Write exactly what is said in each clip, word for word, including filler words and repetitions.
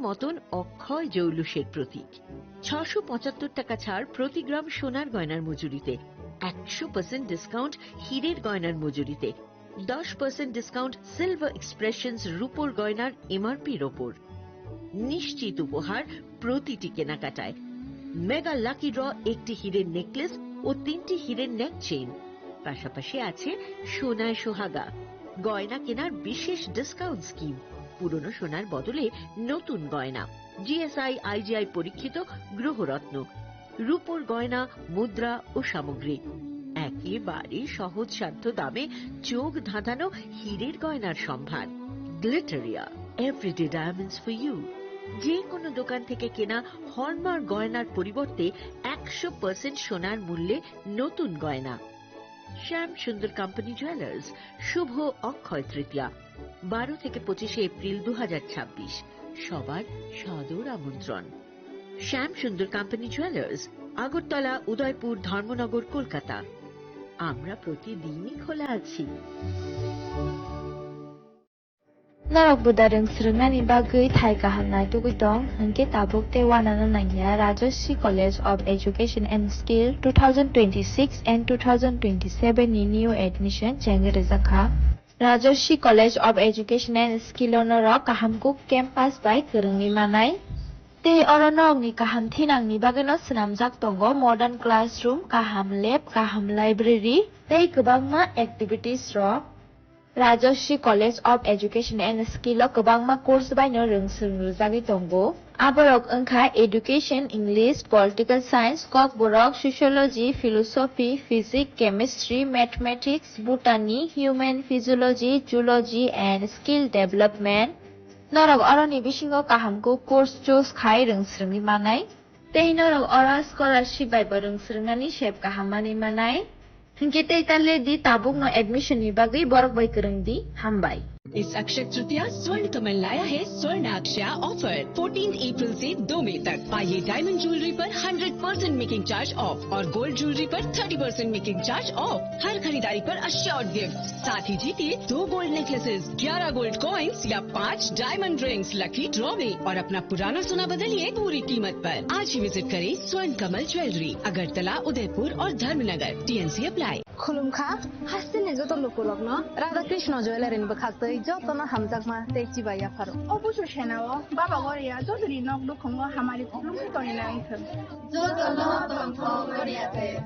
মতন অক্ষয় জৌলুসের প্রতীক। ছশো পঁচাত্তর টাকা ছাড় প্রতি গ্রাম সোনার গয়নার মজুরিতে, একশো পার্সেন্ট ডিসকাউন্ট হীরের গয়নার মজুরিতে, দশ পার্সেন্ট ডিসকাউন্ট সিলভার এক্সপ্রেশনস রূপোর গয়নার এমআরপির ওপর। নিশ্চিত উপহার প্রতিটি কেনাকাটায়। মেগা লাকি ড্র, একটি হীরের নেকলেস ও তিনটি হীরের নেক চেইন। পাশাপাশি আছে সোনায় সোহাগা, গয়না কেনার বিশেষ ডিসকাউন্ট স্কিম, পুরনো সোনার বদলে নতুন গয়না, জিএসআই আইজিআই পরীক্ষিত গ্রহরত্ন, রূপোর গয়না, মুদ্রা ও সামগ্রী। একেবারে সহজ সাধ্য দামে চোখ ধাঁধানো হীরের গয়নার সম্ভার। Glitteria, everyday diamonds for you. যে কোনো দোকান থেকে কেনা হলমার্ক গয়নার পরিবর্তে একশো পার্সেন্ট সোনার মূল্যে নতুন গয়না। শ্যাম সুন্দর কোম্পানি জুয়েলার্স, শুভ অক্ষয় তৃতীয়া, বারো থেকে পঁচিশে এপ্রিল দু হাজার ছাব্বিশ। সবার সাদর আমন্ত্রণ। শ্যাম সুন্দর কোম্পানি জুয়েলার্স, আগরতলা, উদয়পুর, ধর্মনগর, কলকাতা। আমরা প্রতিদিনই খোলা আছি। Norok buda rwng swrwngnani bagwi thai kaham naitugwi tong, hwnkhe tabuk tei uanano nangya. Rajashree College of Education and Skill two thousand twenty-six and two thousand twenty-seven ni new admission chengwi rijak kha. Rajashree College of Education and Skill o norok kaham kuk campus bai kwrwngwi manai. Tei oro norokni kaham thinangni bagwino swnamjak tongo modern classroom, kaham lab, kaham library tei kwbangma activities rok. Rajashree College of Education and Skill o kwbangma course baino rwng swrwng rwjagwi tongo. Aborok wngkha Education, English, Political Science, Kokborok, Sociology, Philosophy, Physics, Chemistry, Mathematics, Botany, Human Physiology, Zoology and Skill Development. Norok oroni bisingo kaham kuk course choose khai rwng swrwngwi manai. Tei norok oro scholarship bai bo rwng swrwngnani sep kaham manwi manai. Hinkhe tei ta le di tabukno admission ni bagwi borok bai kwrwng di. Hambai. इस अक्षय तृतीया स्वर्ण कमल लाया है स्वर्ण अक्षया offer. Fourteen April से दो मई तक पाइए डायमंड ज्वेलरी पर hundred percent making charge off और गोल्ड ज्वेलरी पर thirty percent making charge off. हर खरीदारी पर अश्योर्ड गिफ्ट, साथ ही जीतिए दो गोल्ड नेकलेसेस, ग्यारह गोल्ड कॉइंस या पाँच डायमंड रिंग्स लकी ड्रॉ में और अपना पुराना सोना बदलिए पूरी कीमत पर। आज ही विजिट करें स्वर्ण कमल ज्वेलरी, अगरतला, उदयपुर और Dharmanagar. TNC apply. Khulumkha, hasteni joto lukurokno Radha Krishna Jewellery ni bwkhaktwi jotono hamjakma tei chibai yapharo. O busu senao Baba Goria jotoni nok nukhungo hamari khulumwi tongwi nai thwng. Jotono tongthok Goria tei.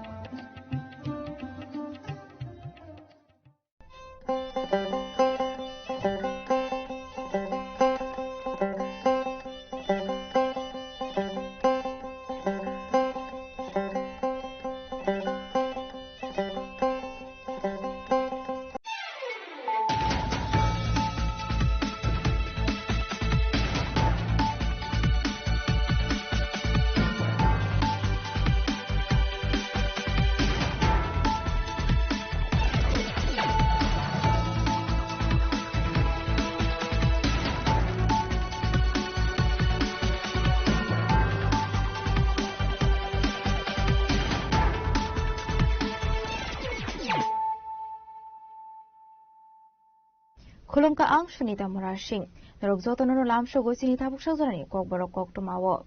Khulumkha ang Sunita Murasing. Norok jotono no lamsogo chini tabuk sajorani kokborok koktwmao.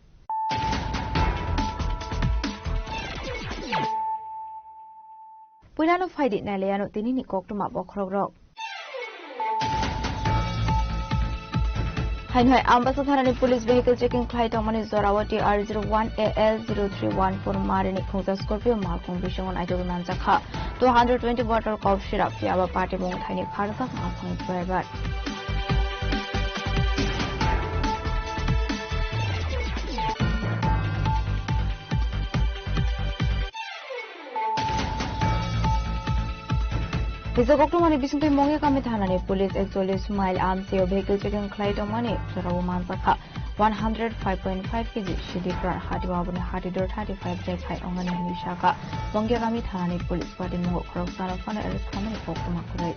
Puilano phaidi nailaiano tinini koktwma bokhorokrok. Haino hai Ambasa thanani police vehicle checking khlai tongmani jorao T R zero one A L zero three one four marini khungsa Scorpio malkhung bisingo naitugwi manjakha two hundred twenty bottle cough syrup, phiya ba patimung thaini pharjak malkhung driver. Rijak koktwmani bisingtwi Mongya kami thanani police ekchollish mile amchio vehicle checking khlai tongmani jorao manjakha one hundred five point five K G sidi kran hati waboni hati dor thirty five jai phai ongani hinwi sakha. Mongya kami thanani police patimung khoroksa no phano arrest khamani koktwma kwrwi.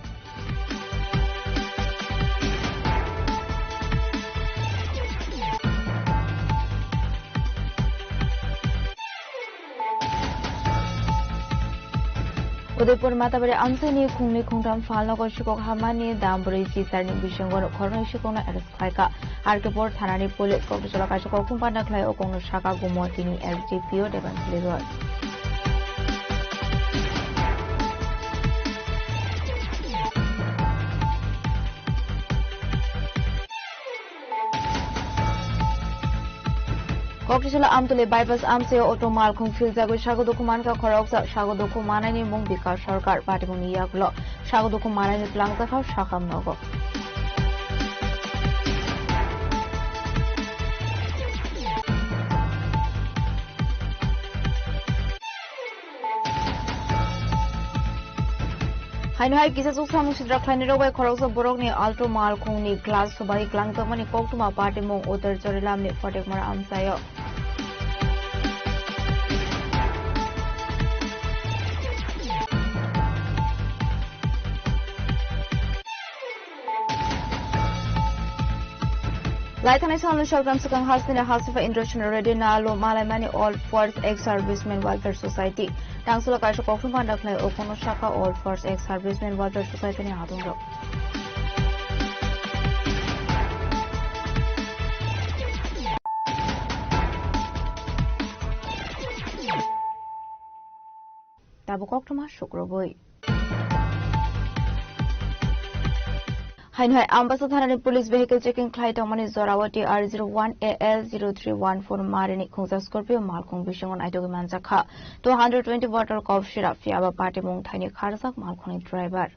Udaipur Matabari amchaini khungni khungtham phalnogo sikok hamani dam bwrwi sisarni bisingo khoroknwi sikokno arrest khlaikha. R K Pur thanani police kokthai jora kaisa koktwma panda khlai o kokno saka Gumotini S D P O Debansili Roy. Kokthai jora Amtuli bypass amchaio auto malkhung philjagwi sago dukhu mankha khoroksa, sago dukhu manaini mung Bikash Sarkar, patimungni yagulo sago dukhu manaini twlangjakha sakham nogo. Haino hai kisa chuksamung sitra khlainai rok bai khoroksa borokni Alto malkhungni glass sobai klangjakmani koktwma patimung Uttar Charilamni Phatekmara amchaio. Lai thanai salni salgram swkang hasteni Hasifa International Radio nalo malaimani All Force Ex Servicemen Welfare Society. Tangsulo kaisa koktwma panda khlai o kokno saka All Force Ex Servicemen Welfare Society ni hadungrok. Tabuk koktwma sukrubui. Haino hai Ambasa thanani police vehicle checking khlai tongmani jorao T R zero one A L zero three one four marini khungsa Scorpio malkhung bisingo naitugwi manjakha two hundred twenty bottle cough syrup, phiyaba patimung thaini kharjak malkhungni driver.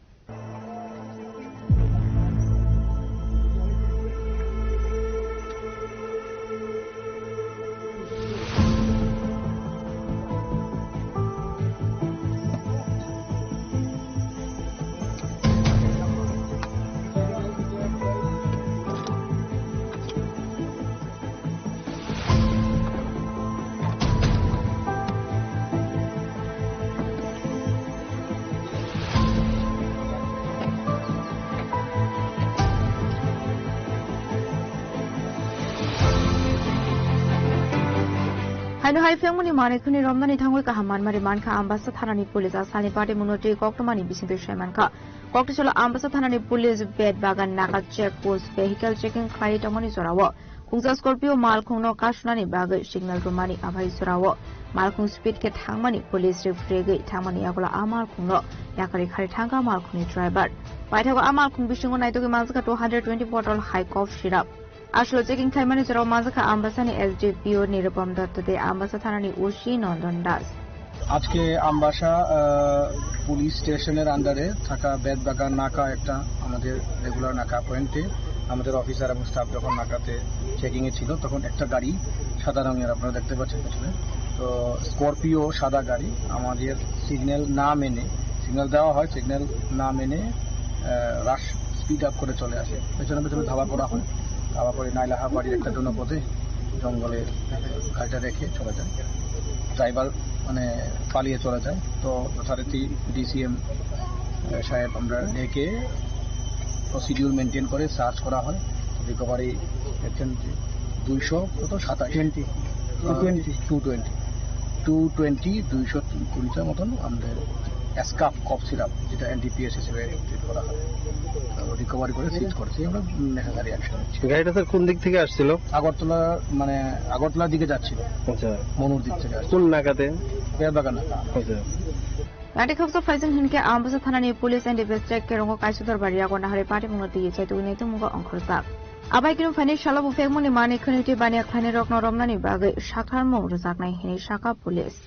Haino hai phiyangmani manwi khwnwi romnani thangwi kaham manmari mankha Ambasa thanani police. A salni patimungno twi koktwmani bisingtwi sai mankha. Kokthai jora Ambasa thanani police Betbagan Naga check post vehicle checking khlai tongmani jorao khungsa Scorpio malkhungno kasunani bagwi signal rwmani abai jorao malkhung speed khe thangmani police rwi phwrwgwi thangmani yagulo a malkhungno yakarwi khari thangkha malkhungni driver. Paithago a malkhung bisingo naitugwi manjakha two hundred twenty bottle hai cough syrup. Aswk checking khlaimani jorao manjakha Ambasani S D P O Nirupam Dutta tei Ambasa thanani O C Nondan Das. আজকে আমবাসা, আহ, পুলিশ স্টেশনের আন্ডারে থাকা বেতবাগান নাকা একটা আমাদের রেগুলার নাকা পয়েন্টে আমাদের অফিসার এবং স্টাফ যখন নাকাতে চেকিংয়ে ছিল, তখন একটা গাড়ি সাদা রঙের আপনারা দেখতে পাচ্ছেন পেছনে, তো স্করপিও সাদা গাড়ি আমাদের সিগন্যাল না মেনে, সিগন্যাল দেওয়া হয়, সিগন্যাল না মেনে, আহ, রাশ স্পিড আপ করে চলে আসে। পেছনে পেছনে ধাওয়া করা হয়। ধাওয়া করে নাইলাহা বাড়ির একটা জনপদে জঙ্গলে গাড়িটা রেখে চলে যায়। ড্রাইভার মানে পালিয়ে চলে যায়। তো যথারীতি ডিসিএম সাহেব আমরা ডেকে প্রসিডিউর মেনটেন করে সার্চ করা হয়। রিকভারি দেখছেন যে দুইশো কত? সাতাশ। Twenty. Two twenty. Two twenty. Two twenty, দুইশো কুড়িটার মতন আমাদের স্কাফ কফ সিরাপ, যেটা এনটিপিএস হিসেবে ট্রিট করা হয়, তো রিকভারি করে সিজ করেছি আমরা, নেসেসারি অ্যাকশন নিচ্ছি। গাড়িটা স্যার কোন দিক থেকে আসছিল? আগরতলা, মানে আগরতলার দিকে যাচ্ছিল। আচ্ছা। মনুর দিক থেকে আসছিল। কোন নাকাতে? বেতবাগান নাকা। আচ্ছা। Yati khaksa phaising hinkhe Ambasa thanani police and dispatch check kerongo kaisa dorbar yago nahari patimungno twi chai tugwi nai tongmungo ongkhorjak. Abai kunu phaini salo buphekmungni manwi khwnwi twi baniya khlainai rokno romnani bagwi sakharmung rwjaknai hinwi sakha police.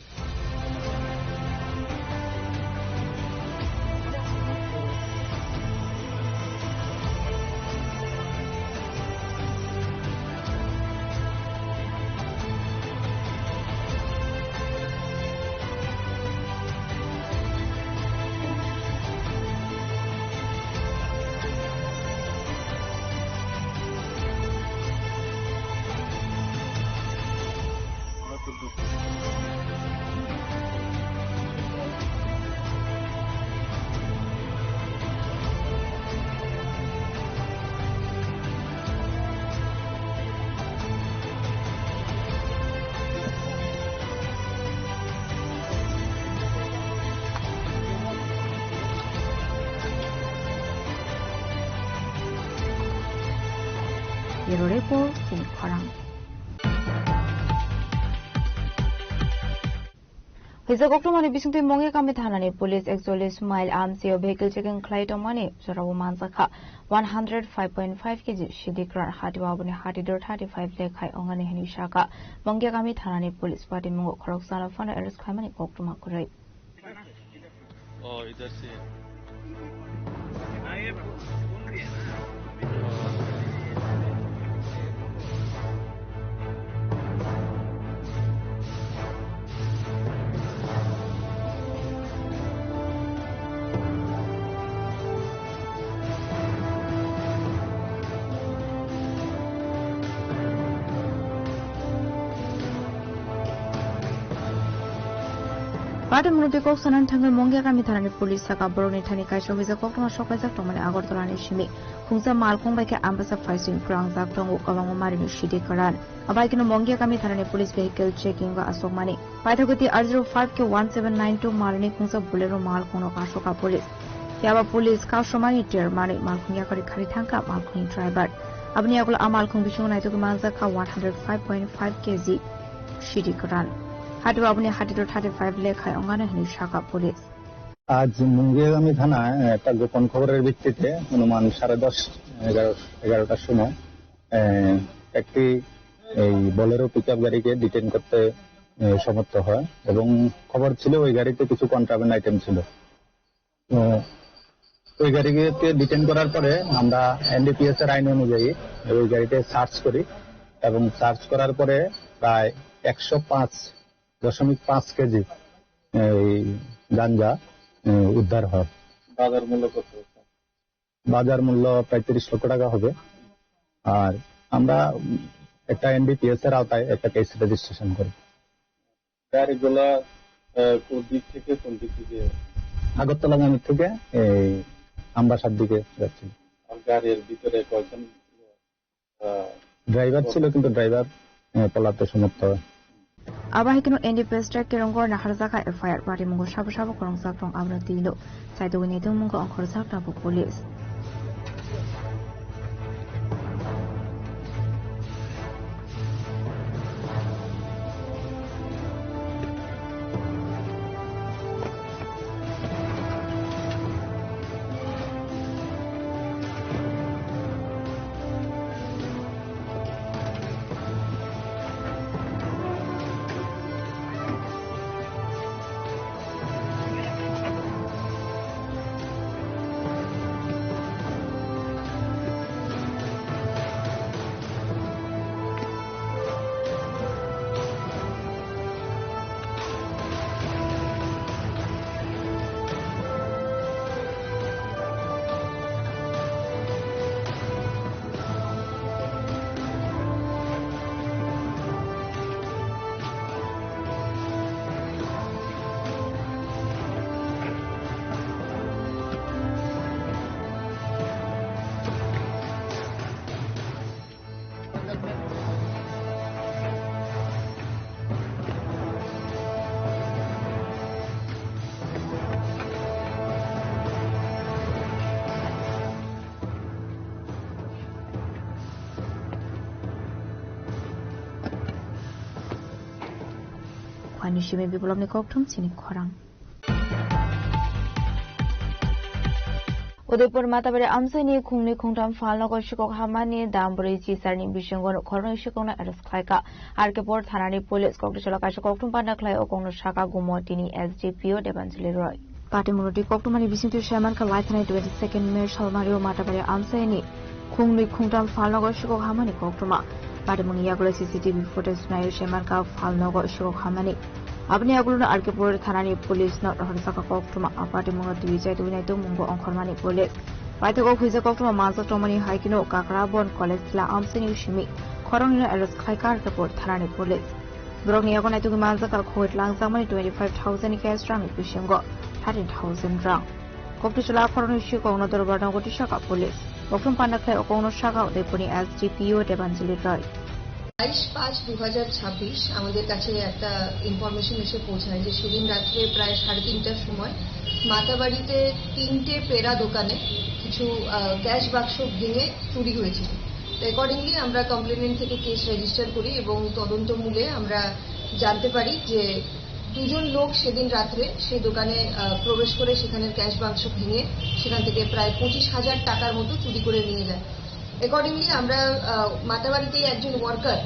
Bureau Report, Sini Khorang. Hwisa koktwmani bisingtwi Mongya kami thanani police ekchollish mile amchio vehicle checking khlai tongmani jorao manjakha one hundred five point five K G sidi kran hati o aboni hati dor thirty five lekhai ongani hwnwi sakha. Mongya kami thanani police patimungo khoroksano phano arrest khlaimani koktwma kwrwi. Oh, इधर से। Patimungno twi kok sanani thangwi Mongya kami thanani police saka borokni thani kaisa hwijak koktwma soklaijak tongmani Agartala ni simi khungsa malkhung bai khe Ambasa phaising prangjak tongo kwbangma marini sidi kwran. Abai kheno Mongya kami thanani police vehicle checking o aswkmani. Paithakgwi R zero five K one seven nine two malni khungsa Bolero malkhungno kasoka police. Phiya ba police kasomani ter manwi malkhung yakarwi khari thangkha malkhungni driver. Aboni yagulo a malkhung bisingo naitugwi manjakha one hundred five point five K G sidi kwran. Hati o aboni hati dor thirty five lekhai ongano hwnwi sakha police. আজ মুঙ্গিয়াগামী থানায় একটা গোপন খবরের ভিত্তিতে অনুমান সাড়ে দশ, এগারো, এগারোটার সময়, আহ, একটি এই বোলেরো পিকআপ গাড়িকে ডিটেইন করতে, আহ, সমর্থ হয় এবং খবর ছিল ওই গাড়িতে কিছু কন্ট্রাব্যান্ড আইটেম ছিল। তো ওই গাড়িকে ডিটেইন করার পরে আমরা এনডিপিএস এর আইন অনুযায়ী ওই গাড়িতে সার্চ করি এবং সার্চ করার পরে প্রায় একশো পাঁচ দশমিক পাঁচ কেজি এই গাঞ্জা, এ, উদ্ধার হয়। বাজার মূল্য কত? বাজার মূল্য প্রায় তিরিশ লক্ষ টাকা হবে। আর আমরা, উম, একটা এনডিপিএস এর আওতায় একটা কেস রেজিস্ট্রেশন করি। গাড়িগুলা, আহ, কোন দিক থেকে কোন দিক থেকে? আগরতলাগামী থেকে এই আমবাসার দিকে যাচ্ছিল। আর গাড়ির ভিতরে কয়জন ছিল? ড্রাইভার ছিল, কিন্তু ড্রাইভার, আহ, পলাতে সমর্থ হয়। Abo hai kheno N D P S track kerong gor naharjak F I R patimungo sabo sabo khorokjak tong abono twi no. Saitugwi naitung mungo ongkhorjak tabuk police. Khwani simi Biplobni kokthum chini khorang. Udaipur Matabari amchaini khungni khungtham phalnogo sikok hamani dam bwrwi chisarni bisingo khoroknwi sikokno arrest khlaikha. R K Pur thanani police kokthwchwla kaisa kokthum panda khlai o kokno saka gumo tini S D P O Debanjali Roy. Patimungno twi koktwmani bisingtwi saimankha lai thanai twenty second May salmario Matabari amchaini khungnwi khungtham phalnogo sikok hamani koktwma. Patimungni yagulo C C T V footage naio saimankha phalnogo sikok hamani. Aboni yagulono R K Pur thanani police no rohorjaka koktwma. A patimungno twi chaitwi naitung mungo ongkhormani police. Paithago huijak koktwma manjak tongmani hai kheno Kakrabon College khela amchaini simi khoroknwino arrest khlaikha R K Pur thanani police. Borokni yago naitugwi manjak kha khogwi tlangjakmani twenty five thousand cash rangni bisingo thirteen thousand rang. Kokthwchwla khoroknwi sikokno dorbar nogo twi saka police. Kokthum panda khlai o kokno saka Udaipurni S D P O Debanjali Roy. বাইশ পাঁচ দু হাজার ছাব্বিশ আমাদের কাছে একটা ইনফরমেশন এসে পৌঁছায় যে সেদিন রাত্রে প্রায় সাড়ে তিনটার সময় মাতাবাড়িতে তিনটে পেড়া দোকানে কিছু, আহ, ক্যাশ বাক্স ভেঙে চুরি হয়েছিল। অ্যাকর্ডিংলি আমরা কমপ্লেনেন্ট থেকে কেস রেজিস্টার করি এবং তদন্ত মূলে আমরা জানতে পারি যে দুজন লোক সেদিন রাত্রে সেই দোকানে আহ, প্রবেশ করে সেখানের ক্যাশ বাক্স ভেঙে সেখান থেকে প্রায় পঁচিশ হাজার টাকার মতো চুরি করে নিয়ে যায়। অ্যাকর্ডিংলি আমরা আহ, মাতাবাড়িতেই একজন ওয়ার্কার,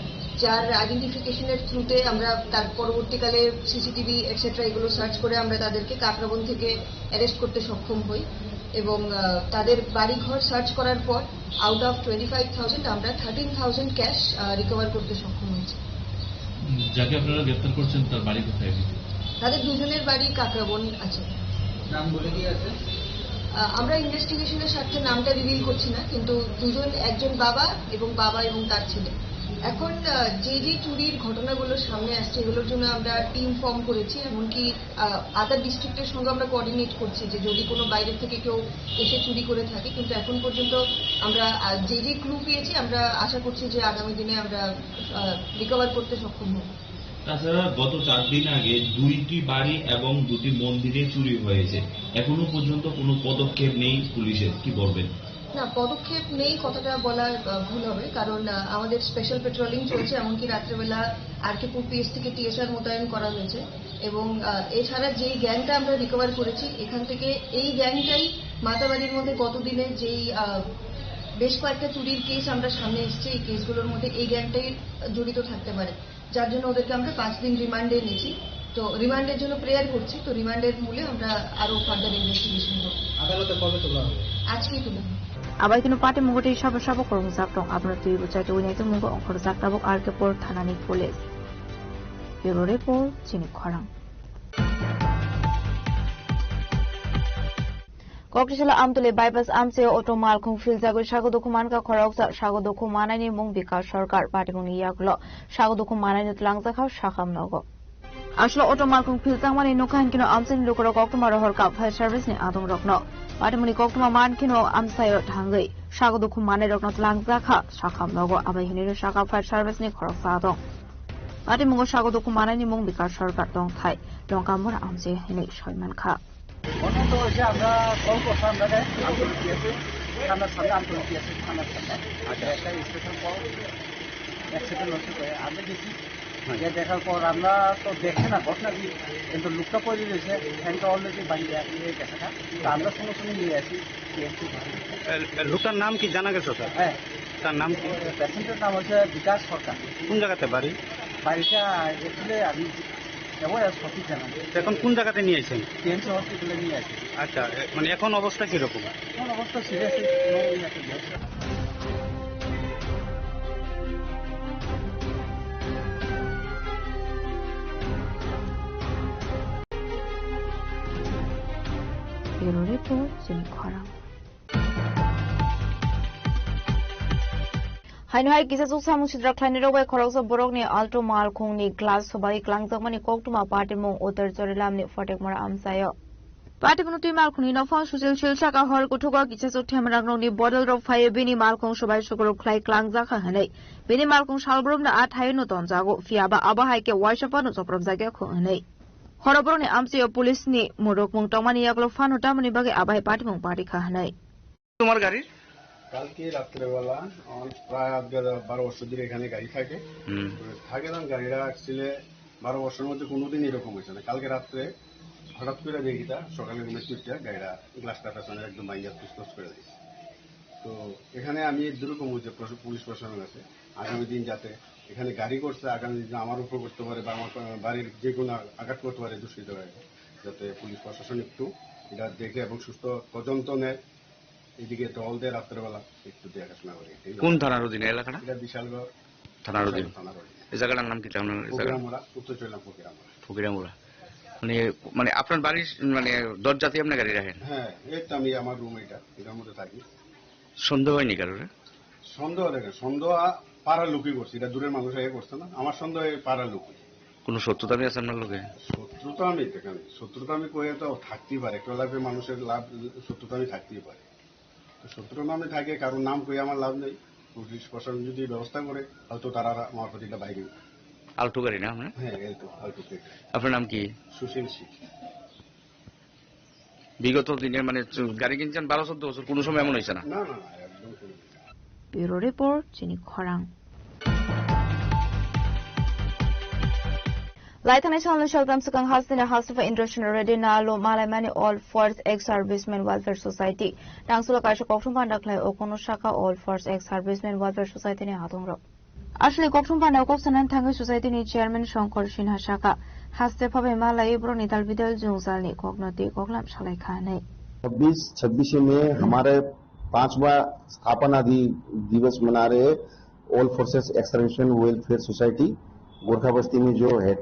যার আইডেন্টিফিকেশনের থ্রুতে আমরা তার পরবর্তীকালে সিসিটিভি এটসেট্রা এগুলো সার্চ করে আমরা তাদেরকে কাকরাবন থেকে অ্যারেস্ট করতে সক্ষম হই এবং আহ, তাদের বাড়িঘর সার্চ করার পর out of twenty five thousand আমরা থার্টিন থাউজেন্ড ক্যাশ রিকভার করতে সক্ষম হয়েছি। উম, যাকে আপনারা গ্রেপ্তার করছেন, তার বাড়ি কোথায়? তাদের দুজনের বাড়ি কাকরাবন আছে। নাম বলে কি আছে? আহ, আমরা ইনভেস্টিগেশনের স্বার্থে নামটা রিভিল করছি না, কিন্তু দুজন, একজন বাবা এবং বাবা এবং তার ছেলে। এখন আহ, যে যে চুরির ঘটনাগুলো সামনে আসছে, এগুলোর জন্য আমরা টিম ফর্ম করেছি। এমনকি আদার ডিস্ট্রিক্টের সঙ্গে আমরা কোঅর্ডিনেট করছি যে যদি কোনো বাইরে থেকে কেউ এসে চুরি করে থাকে, কিন্তু এখন পর্যন্ত আমরা আহ, যে যে ক্লু পেয়েছি, আমরা আশা করছি যে আগামী দিনে আমরা রিকভার করতে সক্ষম হব। তাছাড়া গত চার দিন আগে দুইটি বাড়ি এবং দুটি মন্দিরে চুরি হয়েছে, এখনো পর্যন্ত কোনো পদক্ষেপ নেই পুলিশের, কি বলবেন? না, পদক্ষেপ নেই কথাটা বলার আহ, ভুল হবে, কারণ আহ, আমাদের স্পেশাল পেট্রোলিং চলছে, এমনকি রাত্রেবেলা আরকেপুর পিএস থেকে টিএসআর মোতায়েন করা হয়েছে। এবং আহ, এছাড়া যেই গ্যাংটা আমরা রিকভার করেছি, এখান থেকে এই গ্যাংটাই মাতাবাড়ির মধ্যে গত দিনে যেই আহ, বেশ কয়েকটা চুরির কেস আমরা সামনে এসছে, এই কেসগুলোর মধ্যে এই গ্যাংটাই জড়িত থাকতে পারে, যার জন্য ওদেরকে আমরা পাঁচ দিন রিমান্ডে নিয়েছি। তো রিমান্ডের জন্য প্রেয়ার করছি, তো রিমান্ডের মূলে আমরা আরো ফার্দার ইনভেস্টিগেশন করব। আদালতে কবে তোলা হবে? আজকেই তুলে নেব। Abai kunu party mungoti sabo sabo khoroknwk jak tong, abono twi bwchai twi nai tongmung bo ongkhorjak tabuk R K Pur thanani police. Bureau report, chini khorang. Kokrisalo Amtuli bypass amchaio auto malkhung philjagwi sago dukhu mankha khoroksa, sago dukhu manaini mung Bikash Sarkar, patimungni yagulo sago dukhu manaino twlangjakha sakham nogo. Aswk auto malkhung philjakmani nukha hinkhe no amchaini lukurok koktwma rohorkha fire service ni adongrokno. Patimungni koktwma mankhe no amchaio thangwi sago dukhu manairokno twlangjakha sakham nogo, abai hinwi no sakha fire service ni khoroksa adong. Patimungo sago dukhu manaini mung Bikash Sarkar tongthai Longkamura amchai hinwi soi mankha. ঘটনা তো হয়েছে, আমরা কল করছিলাম দাদা, আমতলী পিএসএ, থানার সামনে, আমতলী পিএসএ থানার সামনে। আচ্ছা। একটা স্টেশন কল, অ্যাক্সিডেন্ট হচ্ছে তো আমরা গেছি। হ্যাঁ। গিয়ে দেখার পর আমরা তো দেখছি না ঘটনা কি, কিন্তু লোকটা পড়ে রয়েছে, ফ্যানটা অলরেডি বাইরে হয়ে গেছে না। তো আমরা সঙ্গে সঙ্গে নিয়ে আসি সিএমসি। এ, এ, লোকটার নাম কি জানা গেছে, স্যার? হ্যাঁ। তার নাম কি? প্যাসেঞ্জার নাম হচ্ছে বিকাশ সরকার। কোন জায়গাতে বাড়ি? বাড়িটা অ্যাকচুয়ালি আমি এবার আর সঠিক জানা নেই। এখন কোন জায়গাতে নিয়ে আছেন? কেএমসি হসপিটালে নিয়ে আছি। আচ্ছা, এ, মানে এখন অবস্থা কিরকম? এখন অবস্থা সিরিয়াস, কোনো ইয়ে আছে। Bureau report, chini khorang. Haino hai kisa chuk samung sidra khlainai rok bai khoroksa borokni Alto malkhungni glass sobai klangjakmani koktwma patimung Uttar Charilamni Phatekmura amchaio. Patimungno twi malkhungni nophang Sushil Sil saka hor kuthugo kisa chuk themrang rokni bodol rok phaiwi bini malkhung sobai sukuruk khlai klangjakha hinwi bini malkhung salbrumno a thaino tonjago, phiyaba abo hai khe uaisa phano chopropjakya kho hinwi. Horo borokni amchaio police ni murukmung tongmani yagulo phano tamoni bagwi abo hai patimung parikha hinwi. তোমার গাড়ির? কালকে রাত্রেবেলা আমার প্রায় আজ গেল বারো বছর ধরে এখানে গাড়ি থাকে। হুম। তো থাকে না, গাড়িটা অ্যাকচুয়ালি বারো বছরের মধ্যে কোনোদিন এরকম হয়েছে না। কালকে রাত্রে হঠাৎ করে দেখি তা সকালে ঘুমের চুটটা গাড়িটা গ্লাসটা পেছনে একদম ভাঙিয়া ফুসফুস করে দিয়েছে। তো এখানে আমি এর দুরকম হয়েছে, প্রশ-, পুলিশ প্রশাসনের কাছে আগামী দিন যাতে এখানে গাড়ি করছে, আগামী দিন আমার উপর করতে পারে বা আমার বাড়ির যে কোনো আঘাত করতে পারে দুষ্কৃতকারীরা, যাতে পুলিশ প্রশাসন একটু এটা দেখে এবং সুস্থ তদন্ত নেয়। এদিকে টহল দেয় রাত্রেবেলা, একটু দেখাশোনা করে। এই কোন থানার অধীনে এলাকাটা? এটা বিশালগড় থানার অধীন। বিশালগড় থানার অধীনে। এই জায়গাটার নাম কি? থানার এই জায়গা? ফকিরামুড়া, উত্তর চৈলাম ফকিরামুড়া। ফকিরামুড়া। মানে, মানে আপনার বাড়ির, মানে, দরজাতেই আপনি গাড়ি রাখেন? হ্যাঁ, এই তো আমি আমার রুম এটা, এটার মধ্যে থাকি। সন্দেহ হয়নি কারোর? সন্দেহ দেখেন, সন্দেহ আ-, পাড়ার লোকই করছে, এটা দূরের মানুষ আগে করছে না, আমার সন্দেহ এই পাড়ার লোকই। কোনো শত্রুতা আমি আছে আপনার লোকে? শত্রুতা আমি দেখেন, শত্রুতা আমি কয়ে তো থাকতেই পারে, একটা লাইফে মানুষের লাভ, শত্রুতা আমি থাকতেই পারে। তো শত্রু নামে থাকে, কারোর নাম কই আমার লাভ নেই। পুলিশ প্রশাসন যদি ব্যবস্থা করে, হয়তো তারা আমার প্রতি এটা বাইরে। আলটো গাড়ি না আপনার? হ্যাঁ, এই তো আলটো গাড়ি। আপনার নাম কি? সুশীল সিং। বিগত দিনে মানে চ-, গাড়ি কিনছেন বারো চোদ্দ বছর, কোনো সময় এমন হয়েছে না? না, না, না, একদম কোনো কিছু না। Bureau Report, chini khorang. Lai thangnai salno saltam swkang hasteni hastepha Indrasen Reddy nalo malaimani All Force Ex Servicemen Welfare Society. Tangsulo kaisa kokthum panda khlai o kono saka All Force Ex Servicemen Welfare Society ni hatongrok. Aswlwi kokthum panda kok sanani thangwi society ni chairman Shankar Sinha saka haste phabai malai borokni dal bidal jwngjalni kokno twi koklam salaikha hinwi. छब्बीस, छब्बीस मई हमारे पांचवा स्थापना दि-, दिवस मना रहे हैं। All forces ex serviceman welfare society Gorkha बस्ती में जो हेड,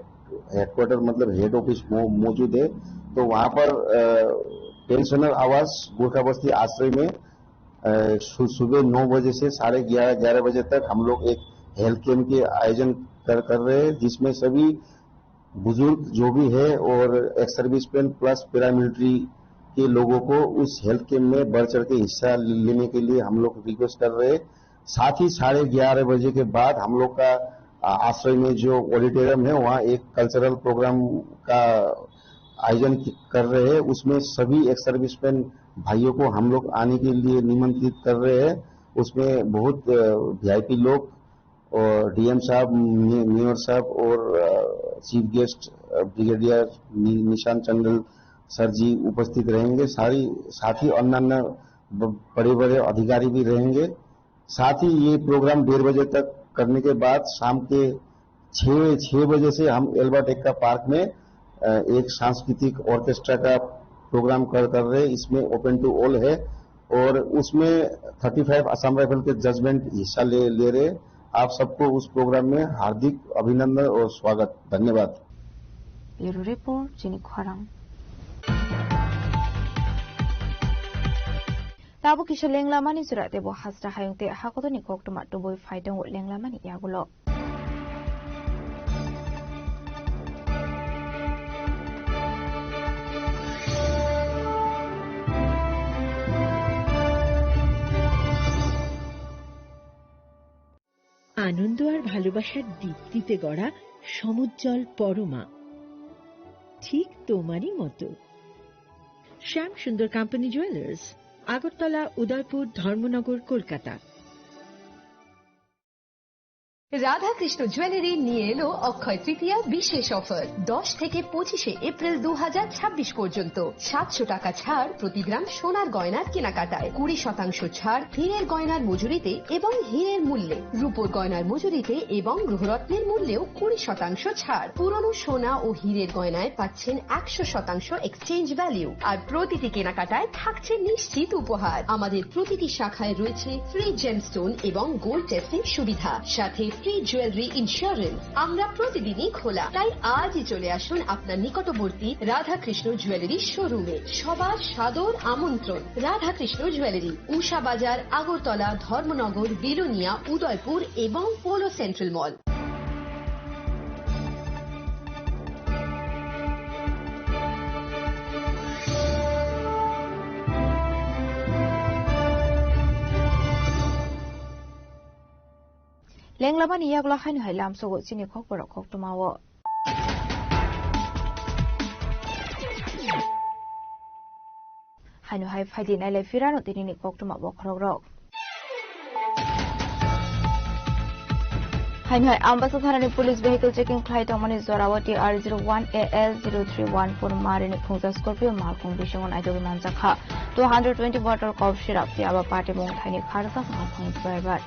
हेडक्वार्टर मतलब हेड ऑफिस मौ-, मौजूद है, तो वहाँ पर, अ, पेंशनर आवास गोरखा बस्ती आश्रय में, अ, सु-, सुबह नौ बजे से साढ़े ग्यारह, ग्यारह बजे तक हम लोग एक हेल्थ कैंप के आयोजन कर, कर रहे हैं, जिसमें सभी बुजुर्ग जो भी है और एक्स सर्विसमैन प्लस पैरामिलिट्री के लोगों को उस हेल्थ कैंप में बढ़ चढ़ के हिस्सा लेने के लिए हम लोग रिक्वेस्ट कर रहे हैं। साथ ही साढ़े ग्यारह बजे के बाद हम लोग का, आ, आश्रय में जो ऑडिटोरियम है, वहाँ एक कल्चरल प्रोग्राम का आयोजन कि-, कर रहे हैं। उसमें सभी एक्स सर्विसमैन भाइयों को हम लोग आने के लिए निमंत्रित कर रहे हैं। उसमें बहुत, अ, वीआईपी लोग और डीएम साहब, मे-, मेयर साहब और, अ, चीफ गेस्ट, अ, ब्रिगेडियर नि-, निशांत चंडल सर जी उपस्थित रहेंगे। सारी, साथ ही अन्यान्य ब-, बड़े-बड़े अधिकारी भी रहेंगे। साथ ही ये प्रोग्राम डेढ़ बजे तक करने के बाद शाम के छः, छः बजे से हम एल्बर्ट एक्का पार्क में, अ, एक सांस्कृतिक ऑर्केस्ट्रा का प्रोग्राम कर, कर रहे हैं। इसमें ओपन टू ऑल है और उसमें थर्टी फ़ाइव असम राइफल के जजमेंट हिस्सा ले, ले रहे हैं। आप सबको उस प्रोग्राम में हार्दिक अभिनंदन और स्वागत। धन्यवाद। Bureau Report, chini khorang. Tabuk kisa lenglamani jora tei bo hasra hayung tei hakotorni koktwma tubui phai tongo lenglamani yagulo. আনন্দ আর ভালোবাসার দীপ্তিতে গড়া সমুজ্জ্বল পরমা, ঠিক তোমারই মতো। শ্যাম সুন্দর কোম্পানি জুয়েলার্স, আগরতলা, উদয়পুর, ধর্মনগর, কলকাতা। রাধাকৃষ্ণ জুয়েলারি নিয়ে এলো অক্ষয় তৃতীয়া বিশেষ অফার। দশ থেকে পঁচিশে এপ্রিল দু হাজার ছাব্বিশ পর্যন্ত সাতশো টাকা ছাড় প্রতি গ্রাম সোনার গয়নার কেনাকাটায়, কুড়ি শতাংশ ছাড় হীরের গয়নার মজুরিতে এবং হীরের মূল্যে, রূপোর গয়নার মজুরিতে এবং গ্রহরত্নের মূল্যেও কুড়ি শতাংশ ছাড়। পুরনো সোনা ও হীরের গয়নায় পাচ্ছেন একশো শতাংশ এক্সচেঞ্জ ভ্যালু, আর প্রতিটি কেনাকাটায় থাকছে নিশ্চিত উপহার। আমাদের প্রতিটি শাখায় রয়েছে ফ্রি জেমস্টোন এবং গোল্ড টেস্টিং সুবিধা, সাথে ফ্রি জুয়েলারি ইন্স্যুরেন্স। আমরা প্রতিদিনই খোলা, তাই আজই চলে আসুন আপনার নিকটবর্তী রাধাকৃষ্ণ জুয়েলারি শোরুমে। সবার সাদর আমন্ত্রণ। রাধাকৃষ্ণ জুয়েলারি, উষা বাজার, আগরতলা, ধর্মনগর, বিলোনিয়া, উদয়পুর এবং polo central mall. Lenglamani yagulo haino hai lamsogo chini khokborok koktwmao. Haino hai phaidi nailai phirano tinini koktwma bokhorokrok. Haino hai Ambasa thanani police vehicle checking khlai tongmani jorao T R zero one A L zero three one four marini khungsa Scorpio malkhung bisingo naitugwi manjakha two hundred twenty bottle cough syrup, phiya ba patimung thaini kharjak malkhung driver.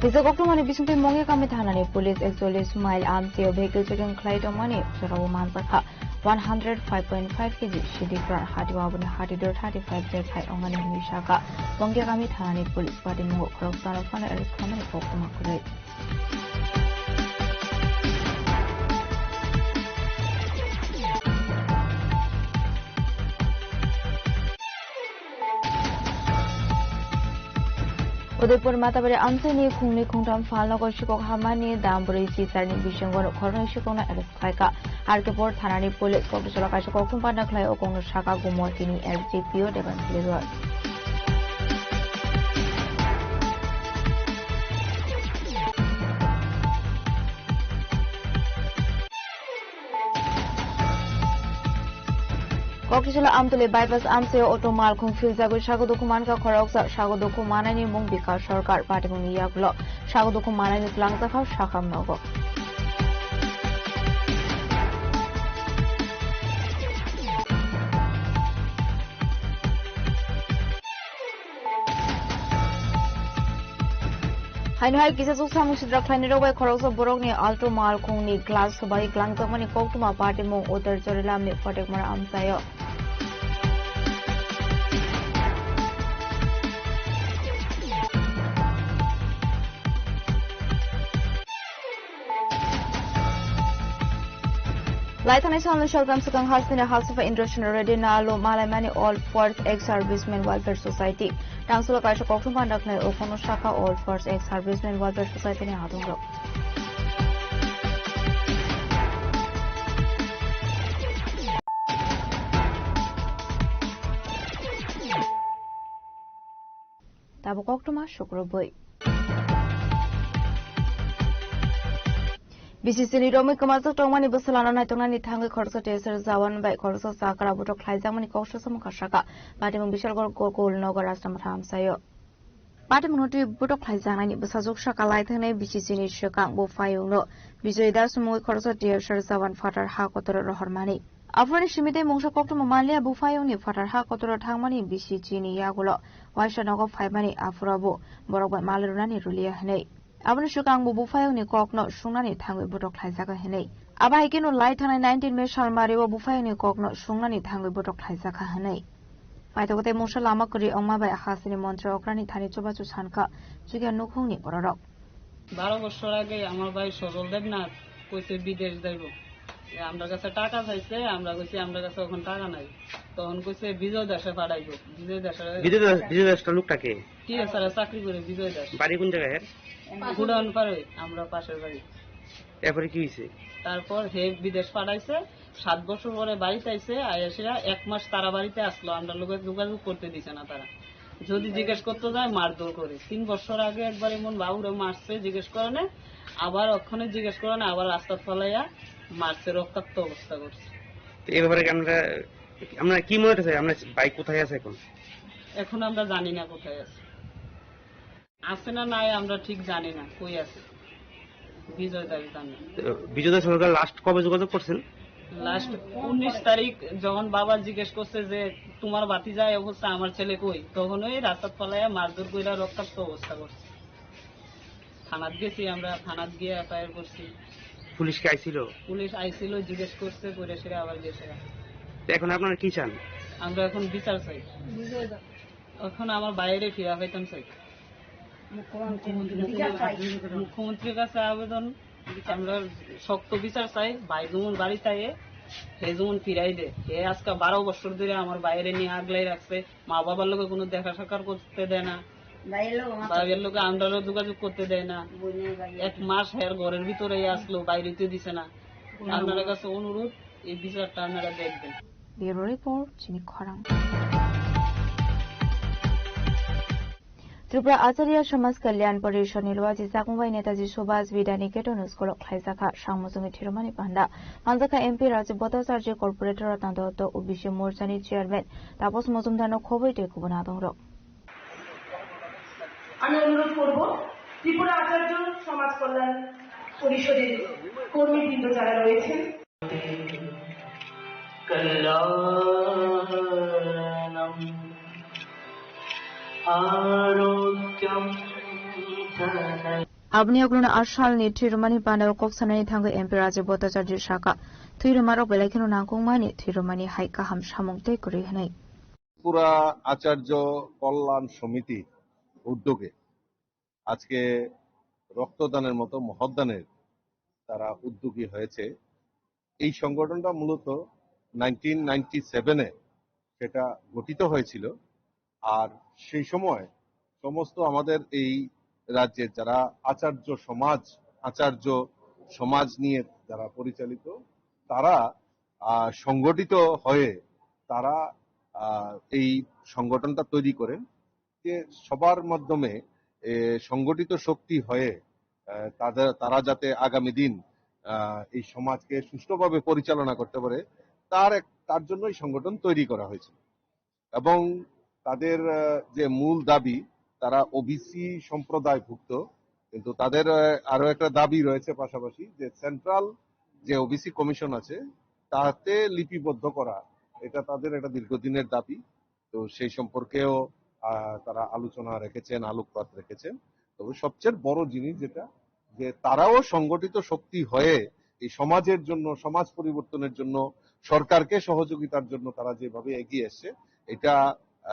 Kisa koktwmani bisingtwi Mongya kami thanani police ekchollish mile amchio vehicle checking khlai tongmani jorao manjakha one hundred five point five K G C D crown hati waboni hati dor thirty five bag hai ongani hinwi saka. Mongya kami thanani police patimung khoroksa no phano arrest khamani koktwma kwrwi. Udaipur Matabari amchaini khungni khungtham phalnogo sikok hamani dam bwrwi chisarni bisingo khoroknwi sikokno arrest khlaikha. R K Pur thanani police kokthosalo kaisa kokthum panda khlai o kokno saka gumo tini L G P O Devan Silver. Kokisila Amtwlwi bypass amchaio auto malkhung philjagwi sago dukhu mankha khoroksa, sago dukhu manaini mung Bikash Sarkar, patimungni yagulo sago dukhu manaini twlangjakha sakham nogo. Haino hai kisa chuksamung sidra khlainai rok bai khoroksa borokni Alto malkhungni glass sobai klangjakmani koktwma patimung Uttar Charilamni Phatakmara amchaio. Laithanai salni saltham swkang hasteni Hasapa Indrasen Reddy Nalu malaimani All Force Ex Servicemen Welfare Society. Tangsulo kaisa koktwma daknai o kono saka All Force Ex Servicemen Welfare Society ni adongrok. Tabuk koktwma sukrubwi. B C C ni romwi kwmajak tongmani bwswlano naituknani thangwi khoroksa T S R jawan bai khoroksa chakra butok khlaijakmani kok sasamung kha saka. Patimung Bishalgarh Gokul Nagar Rajnamatha amchaio. Patimungno twi butok khlaijaknani bwsajwk saka laithangnai B C C ni swkang bo phaiyungno Bijoy Das mungwi khoroksa T S R jawan phatar ha kotoro rohormani. Aphuruni simi tei mungsa koktwma manliya buphayungni phatar ha kotoro thangmani B C G ni yagulo waisa nogo phaimani aphuru bo borok bai mal rwnani rwliya hwnwi. Aboni swkang bo buphayungni kokno sungnani thangwi botok khlaijago hwnwi. Abo hai kheno lai thangnai nineteen May salmario buphayungni kokno sungnani thangwi botok khlaijakha hwnwi. Paithago tei mungsa lama kwrwi wngma bai hasteni montri okrani thani chubachu sankha chukya nukhungni bororok. বারো বছর আগে আমার ভাই সজল দেবনাথ কইছে বিদেশ যাইব। এ, আমরা কাছে টাকা চাইছে, আমরা কইছি আমরা কাছে এখন টাকা নাই। তখন কইছে বিজয় দাসে পাঠাইব। বিজয় দাসে বিজয় দাস, বিজয় দাসটা লোকটা কে? টিএসআর এ চাকরি করে বিজয় দাস। বাড়ি কোন জায়গায় এর? গুডাউন পারে, আমরা পাশের বাড়ি। এরপরে কি হয়েছে? তারপর হে বিদেশ পাঠাইছে, সাত বছর পরে বাড়িতে আইছে, আইসা এক মাস তারা বাড়িতে আসলো, আমরা লোকে যোগাযোগ করতে দিছে না তারা। যদি জিজ্ঞেস করতে যায়, মারধর করে। তিন বছর আগে একবার এমন বাবুরে মারছে, জিজ্ঞেস করে না, আবার ওখানে জিজ্ঞেস করে না, আবার রাস্তাত ফালাইয়া মারছে, রক্তাক্ত অবস্থা করছে। তো এই ব্যাপারে কি আমরা, আমরা কি মনে হচ্ছে, আমরা বাইক কোথায় আছে এখন? এখন আমরা জানি না কোথায় আছে। আছে না নাই আমরা ঠিক জানি না, কই আছে। বিজয় দাস জানে। তো বিজয় দাস সরকার লাস্ট কবে যোগাযোগ করছেন? লাস্ট উনিশ তারিখ যখন বাবা জিজ্ঞেস করছে যে, "তোমার ভাতিজা এই অবস্থা, আমার ছেলে কই?" তখন ওই রাস্তাত ফালাইয়া মারধর কইরা রক্তাক্ত অবস্থা করছে। থানাত গেছি আমরা, থানাত গিয়ে এফআইআর করছি। পুলিশ কি আইছিল? পুলিশ আইছিল, জিজ্ঞেস করছে, করে সেটা আবার গেছে। তো এখন আপনারা কি চান? আমরা এখন বিচার চাই। এখন আমার বাইরে ফিরা পাইতাম চাই। মুখ্যমন্ত্রীর কাছে আবেদন, আমরা শক্ত বিচার চাই। ভাই যেমন বাড়িতে আয়ে, হে যেমন ফিরাই দে। হে আজকে বারো বছর ধরে আমার বাইরে নিয়ে আগলাই রাখছে, মা বাবার লগে কোনো দেখা সাক্ষাৎ করতে দেয় না, ভাইয়ের লগে আমরারও যোগাযোগ করতে দেয় না। এক মাস হের ঘরের ভিতরে আসলো, বাইরে তো দিছে না। আপনার কাছে অনুরোধ, এই বিচারটা আপনারা দেখবেন। Bureau Report, Chini Khorang. Tripura Acharya Samaj Kalyan Parishad ni luaji chakmung bai Netaji Subhas Vidya Niketan school o khlaijakha sangmujungni thirumani panda manjakha M P Rajiv Bhattacharya, Corporator Ratna Dutta, O B C Morcha ni Chairman Tapas Mojumdar no khobwi tei kubun adongrok. আমি অনুরোধ করব ত্রিপুরা আচার্য সমাজ কল্যাণ পরিষদের কর্মীবৃন্দ যারা রয়েছেন। Aboni uklokno a salni thirumani panda o kok sanani thangwi M P Rajiv Bhattacharya saka, thwirumarok belai kheno nangkukmani thwirumani hai kaham samung tei kwrwi hwnwi. Tripura আচার্য কল্যাণ সমিতির উদ্যোগে আজকে রক্তদানের মতো মহৎদানের তারা উদ্যোগী হয়েছে। এই সংগঠনটা মূলত নাইনটিন নাইনটি সেভেনে সেটা গঠিত হয়েছিল। আর সেই সময় সমস্ত আমাদের এই রাজ্যের যারা আচার্য সমাজ, আচার্য সমাজ নিয়ে যারা পরিচালিত, তারা, আহ, সংগঠিত হয়ে তারা, আহ, এই সংগঠনটা তৈরি করেন। যে সবার মাধ্যমে, এ, সংগঠিত শক্তি হয়ে, আহ, তাদের, তারা যাতে আগামী দিন, আহ, এই সমাজকে সুষ্ঠুভাবে পরিচালনা করতে পারে, তার এক তার জন্য এই সংগঠন তৈরি করা হয়েছিল। এবং তাদের, আহ, যে মূল দাবি, তারা ওবিসি সম্প্রদায়ভুক্ত, কিন্তু তাদের, আহ, আরো একটা দাবি রয়েছে পাশাপাশি, যে সেন্ট্রাল যে ওবিসি কমিশন আছে, তাতে লিপিবদ্ধ করা, এটা তাদের একটা দীর্ঘদিনের দাবি। তো সেই সম্পর্কেও, আহ, তারা আলোচনা রেখেছেন, আলোকপাত রেখেছেন। তবে সবচেয়ে বড় জিনিস যেটা, যে তারাও সংগঠিত শক্তি হয়ে এই সমাজের জন্য, সমাজ পরিবর্তনের জন্য সরকারকে সহযোগিতার জন্য তারা যেভাবে এগিয়ে এসছে, এটা,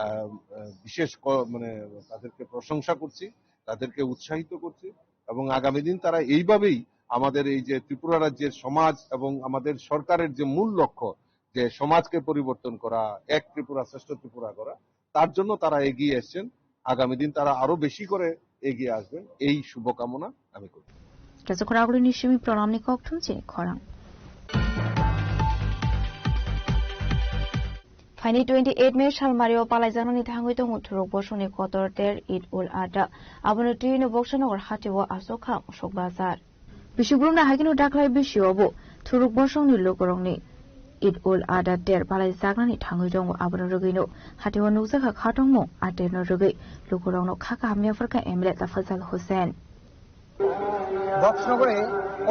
আহ, আহ, বিশেষ ক-, মানে, তাদেরকে প্রশংসা করছি, তাদেরকে উৎসাহিত করছি। এবং আগামী দিন তারা এইভাবেই আমাদের এই যে ত্রিপুরা রাজ্যের সমাজ এবং আমাদের সরকারের যে মূল লক্ষ্য, যে সমাজকে পরিবর্তন করা, এক ত্রিপুরা শ্রেষ্ঠ ত্রিপুরা করা, তার জন্য তারা এগিয়ে এসছেন। আগামী দিন তারা আরো বেশি করে এগিয়ে আসবেন, এই শুভকামনা আমি করি। Kaisa khorang ni simi program ni kok thum chini khorang. Phaini twenty eight May salmario palaijaknani thangwi tongo Thuruk bosongni kotor ter Eid ul Adha. Abono twiwi no Boksanagar hatio aswk kha musuk bazar. Bisikrumna haikhe no daklai bisio bo Thuruk bosongni lukurokni Eid ul Adha ter palaijaknani thangwi tongo. Abono rwgwino hatio nukjakha khatongmung a terno rwgwi lukurokno kha kaham yapharkha M L A Tafazal Hussain. বক্সনগরে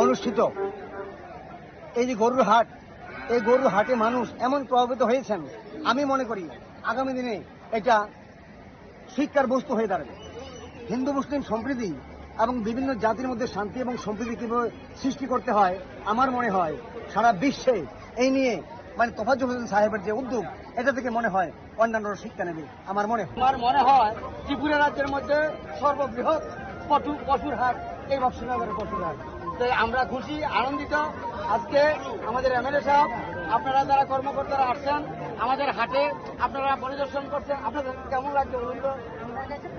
অনুষ্ঠিত এই যে গরুর হাট, এই গরুর হাটে মানুষ এমন প্রভাবিত হয়েছেন, আমি মনে করি আগামী দিনে এটা শিক্ষার বস্তু হয়ে দাঁড়াবে। হিন্দু মুসলিম সম্প্রীতি এবং বিভিন্ন জাতির মধ্যে শান্তি এবং সম্প্রীতি কীভাবে সৃষ্টি করতে হয়, আমার মনে হয় সারা বিশ্বে এই নিয়ে, মানে, তোফাজ্জল হোসেন সাহেবের যে উদ্যোগ, এটা থেকে মনে হয় অন্যান্যরা শিক্ষা নেবে। আমার মনে হয়, আমার মনে হয় ত্রিপুরা রাজ্যের মধ্যে সর্ববৃহৎ পশু, পশুর হাট এই বক্সনগরের পশুর হাট। তাই আমরা খুশি, আনন্দিত। আজকে আমাদের এমএলএ সাহেব, আপনারা যারা কর্মকর্তারা আসছেন আমাদের হাটে, আপনারা পরিদর্শন করছেন, আপনাদের কেমন লাগছে বলুন তো?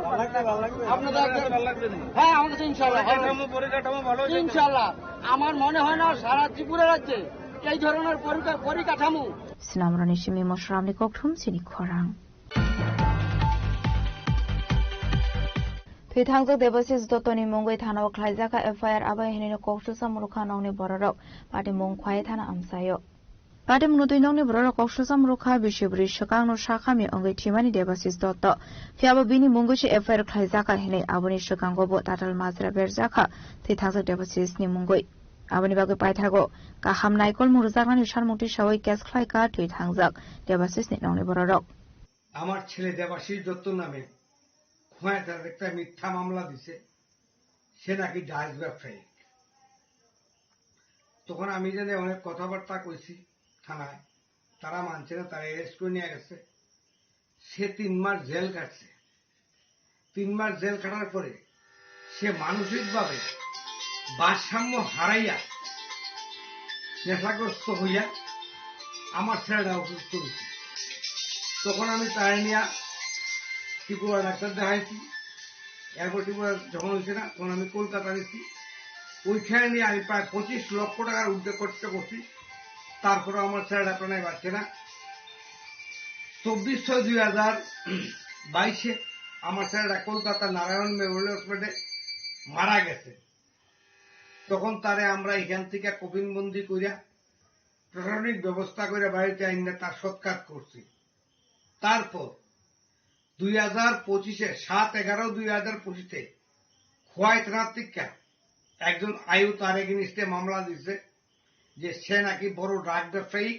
ভালো লাগছে, ভালো লাগছে। আপনাদের ভালো লাগছে, ভালো লাগছে নি? হ্যাঁ, আমার কাছে ইনশাআল্লাহ ভালো লাগছে। পরিকাঠামো, পরিকাঠামো ভালো হয়েছে। ইনশাআল্লাহ, আমার মনে হয় না সারা ত্রিপুরা রাজ্যে এই ধরনের পরিকা-, পরিকাঠামো। Sinamrani simi mosramni kokthum chini khorang. Thwi thangjak Debashis Dottoni mungwi thanao khlaijak kha F I R, abo hinwi kok susa murukha nokni bororok. Patimung khwlai thana amchaio. Patimungno twi nokni bororok kok susa murukha, bisi bwrwi swkangno sakhamya wngwi thwimani Debashis Dotto. Phiya bo bini mungwi se F I R khlaijak kha hinwi aboni swkango bo tatal majra berjak kha thwi thangjak Debashisni mungwi. Aboni bagwi paithago kaham naikolmung rwjaknani sanmung tisawi case khlai kha thwi thangjak Debashisni nokni bororok. আমার ছেলে দেবাশিস দত্ত নামে খোয়াইথানাত একটা মিথ্যা মামলা দিছে, সে নাকি ড্রাগস ব্যবসায়ী। তখন আমি জানি অনেক কথাবার্তা কইছি থানায়, তারা মানছে না, তারা অ্যারেস্ট করে নিয়ে গেছে। সে তিন মাস জেল কাটছে। তিন মাস জেল কাটার পরে সে মানসিকভাবে ভারসাম্য হারাইয়া নেশাগ্রস্ত হইয়া আমার ছেলেটা অসুস্থ হয়েছে। তখন আমি তাই নিয়ে ত্রিপুরা ডাক্তার দেখাইছি। এরপর ত্রিপুরা যখন হয়েছে না, তখন আমি কলকাতা নিচ্ছি। ওইখানে নিয়ে আমি প্রায় পঁচিশ লক্ষ টাকার উদ্যোগ করতে করছি, তারপরে আমার ছেলেটা প্রাণে বাঁচছে না। চব্বিশ ছয় দুই হাজার বাইশে আমার ছেলেটা কলকাতা নারায়ণ মেমোরিয়াল হসপিটালে মারা গেছে। তখন তারে আমরা এখান থেকে কফিনবন্দি করিয়া প্রশাসনিক ব্যবস্থা করে বাড়িতে আইনা তার সৎকার করছি। তারপর দুই হাজার পঁচিশে, সাত এগারো দুই হাজার পঁচিশে খোয়াই থানার থেকে একজন আয়ু তার এগেইনস্টে মামলা দিছে যে সে নাকি বড় ড্রাগ ব্যবসায়ী,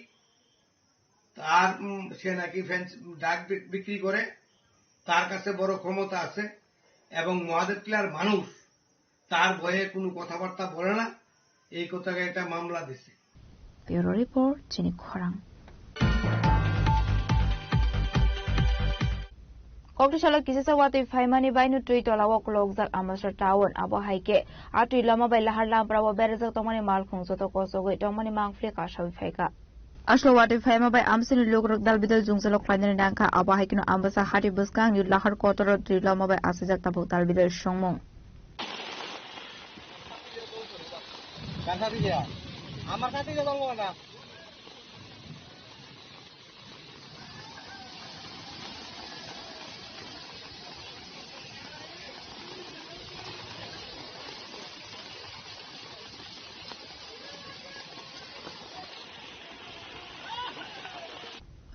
তার, উম, সে নাকি ফ্যান্স-, ড্রাগ বি-, বিক্রি করে, তার কাছে বড় ক্ষমতা আছে এবং মহাদেব টিলার মানুষ তার ভয়ে কোনো কথাবার্তা বলে না, এই কথাকে একটা মামলা দিছে। Bureau Report, chini khorang. Kokthai salo kisisa watwi phaimani baino twi tolao kolokjak Ambasa town. Abo hai khe a twi lama bai lahar lampra o berajak tongmani malkhung joto kosogwi tongmani mangpili kasawi phaikha. Aslo watwi phaima bai amsini lukurok dalbidal jwngjalo khlainani nangkha. Abo hai kheno Ambasa hati bwskangni lahar kotoro twi lama bai asijak tabuk dalbidal songmung.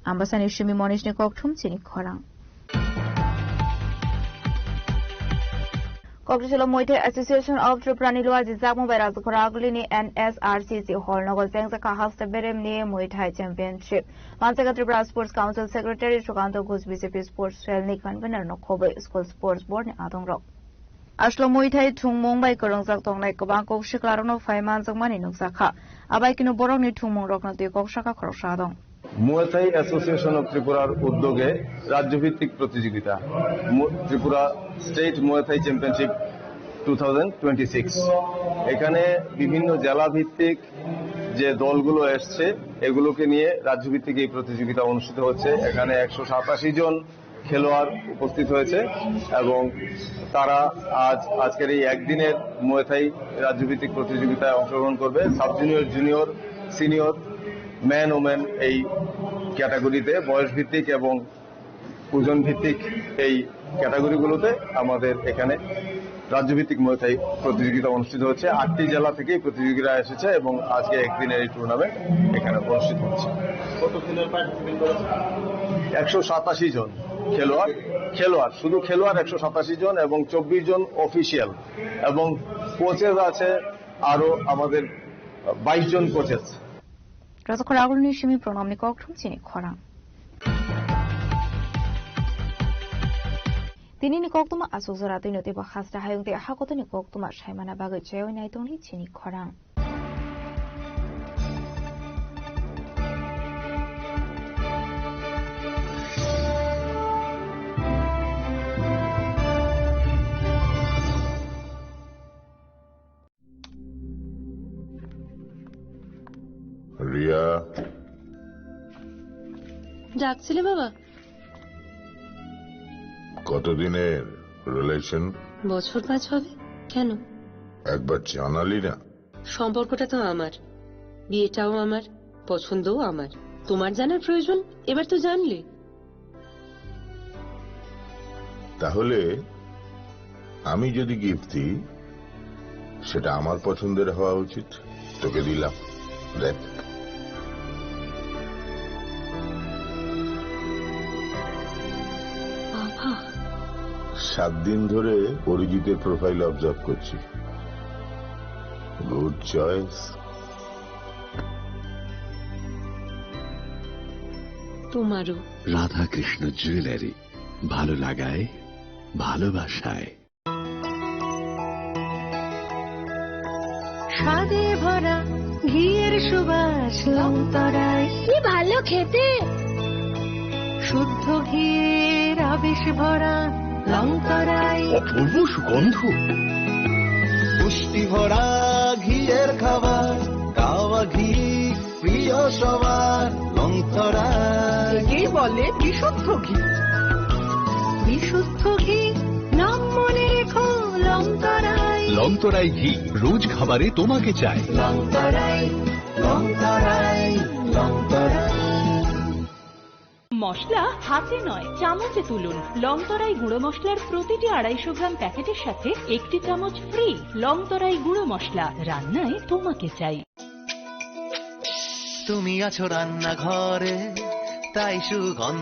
Ambasani simi Monishni kokthum chini khorang. Kokthumsalo Muay Thai Association of Tripura ni luajijakmung bai Rajkhor Agulini N S R C C hall nogo chengjakha hasta beremni Muay Thai Championship. Manchaka Tripura Sports Council Secretary Sukanta Ghosh B J P Sports Cell ni convener no khobwi School Sports Board ni adongrok. Aslo Muay Thai thwngmung bai kwrwngjak tongnai kwbang kok siklarokno phai manjakmani nukjakha. Abai kino borokni thwngmungrokno twi kok saka khoroksa dong. Muay Thai Association of Tripura-র উদ্যোগে রাজ্যভিত্তিক প্রতিযোগিতা মু-, Tripura state Muay Thai championship two thousand twenty six. এখানে বিভিন্ন জেলা ভিত্তিক যে দলগুলো এসছে, এগুলোকে নিয়ে রাজ্যভিত্তিক এই প্রতিযোগিতা অনুষ্ঠিত হচ্ছে। এখানে একশো সাতাশি জন খেলোয়াড় উপস্থিত হয়েছে এবং তারা আজ, আজকের এই একদিনের মুয়াই থাই রাজ্যভিত্তিক প্রতিযোগিতায় অংশগ্রহণ করবে। Sub junior, junior, senior, man, women এই ক্যাটাগরিতে বয়স ভিত্তিক এবং ওজন ভিত্তিক এই ক্যাটাগরিগুলোতে আমাদের এখানে রাজ্যভিত্তিক মুয়াই থাই প্রতিযোগিতা অনুষ্ঠিত হচ্ছে। আটটি জেলা থেকে প্রতিযোগীরা এসেছে এবং আজকে একদিনের এই টুর্নামেন্ট এখানে অনুষ্ঠিত হচ্ছে। কত খেলোয়াড় পার্টিসিপেট করেছে? একশো সাতাশি জন খেলোয়াড়, খেলোয়াড়, শুধু খেলোয়াড় একশো সাতাশি জন এবং চব্বিশ জন অফিসিয়াল এবং কোচেস আছে আরো আমাদের বাইশ জন coaches. Rajkhor Agulini simi program ni kokthum chini khorang. Tini ni koktuma asuk jora twi no teibo hasta hayung tei hakotoni koktuma saimana bagwi chaywi nai tongni chini khorang. Riya. ডাকছিলে বাবা? কতদিনের রিলেশন? বছর পাঁচ হবে। কেন? একবার জানালি না। সম্পর্কটা তো আমার, বিয়েটাও আমার, পছন্দও আমার। তোমার জানার প্রয়োজন, এবার তো জানলে। তাহলে আমি যদি গিফট দিই, সেটা আমার পছন্দের হওয়া উচিত। তোকে দিলাম, দেখ। বাবা। সাত দিন ধরে অরিজিতের প্রোফাইল অবজার্ভ করছি। Good choice. তোমারও। রাধাকৃষ্ণ জুয়েলারি, ভালো লাগায়, ভালোবাসায়। স্বাদে ভরা ঘিয়ের সুবাস লংতরায়। কি ভালো খেতে। শুদ্ধ ঘিয়ের আবেশ ভরা লংতরায়। অপূর্ব সুগন্ধ। পুষ্টি ভরা ঘিয়ের খাবার, গাওয়া ঘি প্রিয় সবার লংতরায়। একেই বলে বিশুদ্ধ ঘি। বিশুদ্ধ ঘি নাম মনে রেখো লংতরায়। লংতরাই ঘি রোজ খাবারে তোমাকে চাই। লংতরায়, লংতরায়, লংতরায়। মশলা হাতে নয়, চামচে তুলুন। লংতরাই গুঁড়ো মশলার প্রতিটি আড়াইশো গ্রাম প্যাকেটের সাথে একটি চামচ ফ্রি। লংতরাই গুঁড়ো মশলা, রান্নায় তোমাকে চাই। তুমি আছো রান্নাঘরে, তাই সুগন্ধ।